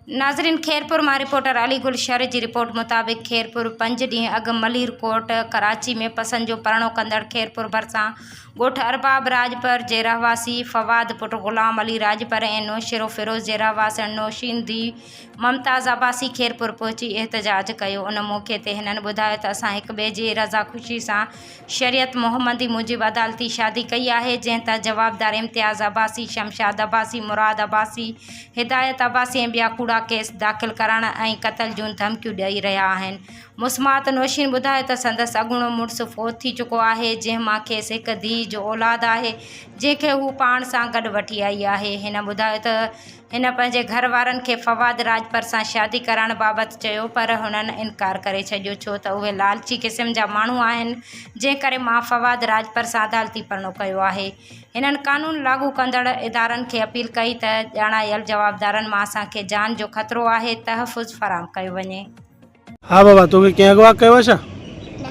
ناظرين خيرپور مان رپورٽر علي گل شر جي رپورٽ مطابق خيرپور پنج ڏينهن اڳ ملير ڪورٽ ڪراچي ۾ پسند جو پرڻو ڪندڙ خيرپور ڀرسان ڳوٺ ارباب راڄپر جي رهواسي فواد پٽ غلام علي راڄپر ۽ نوشهروفيروز جي رهواسڻ نوشين ڌيء ممتاز عباسي خيرپور پهچي احتجاج ڪيو ان موقعي تي هنن ٻڌايو ته اسان هڪ ٻئي جي رضا خوشي سان شريعت محمدي موجب عدالتي شادي ڪئي آهي، جنهن تان جوابدار امتياز عباسي، شمشاد عباسي، مراد عباسي، هدايت عباسي ۽ ٻيا ڪوڙا ڪيس داخل ڪرائڻ ۽ قتل جون ڌمڪيون ڏئي رهيا آهن. مسمات نوشين ٻڌايو ته سندس اڳوڻو مڙس فوت ٿي چڪو آهي، جنهن مان کيس هڪ ڌيء جو اولاد آهي، جنهن کي هو پاڻ سان گڏ وٺي آئي آهي. هن ٻڌايو ته هن پنهنجي گهر وارن کي فواد راڄپر سان شادي ڪرائڻ بابت چيو پر هنن انڪار ڪري ڇڏيو ڇو ته اهي لالچي قسم جا ماڻهو آهن جنهن ڪري مان فواد راڄپر سان عدالتي پرڻو ڪيو آهي. هنن قانون لاڳو ڪندڙ ادارن کي اپيل ڪئي ته ڄاڻايل جوابدارن مان اسان کي جان جو خطرو آهي تحفظ فراهم ڪيو وڃي. ها بابا توکي ڪنهن اغوا ڪيو آهي ڇا؟ نه.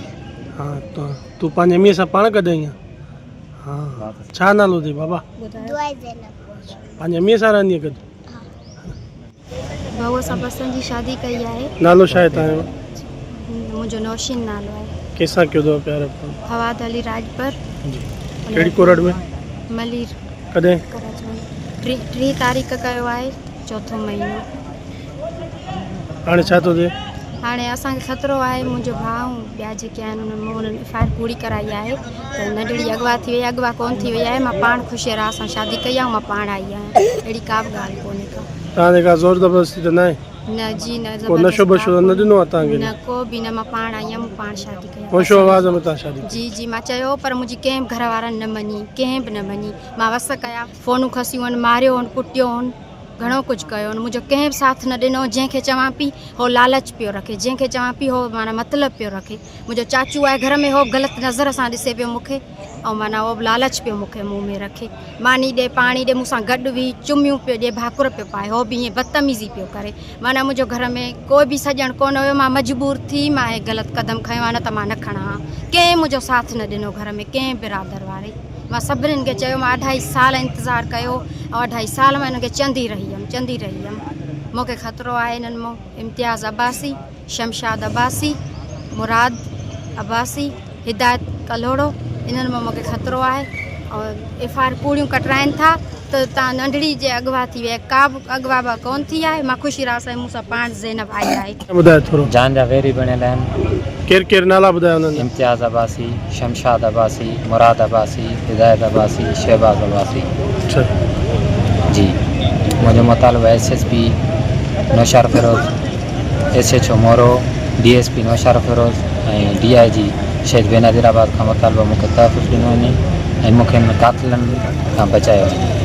ها تون پنهنجي اميء سان پاڻ گڏ آئين آهين؟ ها ڇا نالو اٿئي بابا؟ دعا زينب. پنهنجي اميء سان رهندي آهين گڏ؟ ها. ڀائو اسان پسند جي شادي ڪئي آهي. نالو ڇا آهي توهان جو؟ منهنجو نوشين نالو آهي. ڪنهن سان ڪيو اٿو پيار؟ فواد علي راڄپر. جي ڪهڙي ڪورٽ ۾؟ ملير. ڪڏهن؟ ڪراچي ۾. 30 تاريخ ڪيو آهي چوٿون مهينو. هاڻي ڇا ٿو ٿئي؟ هاڻي اسان کي خطرو آهي منهنجو ڀاء ۽ ٻيا جيڪي آهن انهن مون انهن ايف I R ڪوڙي ڪرائي آهي ته ننڍڙي اغوا ٿي وئي آهي اغوا ڪونه ٿي وئي آهي مان پاڻ خوشي راء سان شادي ڪئي آهي ۽ مان پاڻ آئي آهيان اهڙي ڪا به ڳالهه ڪونهي ڪا. توهان تي ڪا زور زبردستي ته ناهي؟ نه جي نه ڪو نشو زبردستي بشو ته نه ڏنو آهي توهان کي؟ نه ڪو به نه مان پاڻ آئي آهيان مون پاڻ شادي ڪئي آهي. هوش و حواس ۾ توهان شادي ڪئي؟ جي جي مان چيو پر منهنجي ڪنهن به گهر وارن نه مڃي ڪنهن به نه مڃي مان وس ڪيا فونون کسيون آهن ماريو آهن ڪٽيو آهن. گهڻو ڪجهه ڪيو هن منهنجو ڪنهن به ساٿ نه ڏنو جنهن کي چوان پي هو لالچ پيو رکي جنهن کي چوان پي هو معنيٰ مطلب پيو رکي منهنجو چاچو آهي گهر ۾ هو به غلط نظر سان ڏسي پيو مون کي ۽ معنيٰ هو به لالچ پيو مون کي منهن ۾ رکي ماني ڏي پاڻي ڏي مون سان گڏ ويهي چميون پيو ڏي ڀاڪر پيو پائي هو به ائين بدتميزي پيو ڪري معنيٰ منهنجو گهر ۾ ڪو به سڄڻ ڪونه هيو مان مجبور ٿي مان هي غلط قدم کنيو آهي نه ته مان نه کڻان ها ڪنهن منهنجو ساٿ نه ڏنو گهر ۾ ڪنهن برادر واري مان سڀنين کي چيو مان اڍائي سال انتظار ڪيو ۽ اڍائي سال مان انهن کي چوندي رهي هيم چوندي رهي هيم مون کي خطرو آهي انهن مون امتياز عباسي شمشاد عباسي مراد عباسي هدايت ڪلهوڙو انهن مان مون کي خطرو آهي ۽ ايف I R ڪوڙيون ڪٽرائن ٿا ته تان ننڍڙي جي اغوا ٿي وئي ڪا به اغوا به ڪون ٿي آهي مان خوشي راء سائين مون سان پاڻ زينب آئي آهي. ٻڌايو ٿورو. جان جا ويري بڻيل آهن. ڪير ڪير نالا ٻڌايو انهن جا. امتياز عباسي، شمشاد عباسي، مراد عباسي، هدايت عباسي، شهباز عباسي. جي منهنجو مطالبو S S P Naushahro Feroze, S H O Moro, D S P Naushahro Feroze ۽ D I G Shaheed Benazirabad کان مطالبو مون کي تحفظ ڏنو وڃي ۽ مون کي انهن قاتلن کان بچايو وڃي.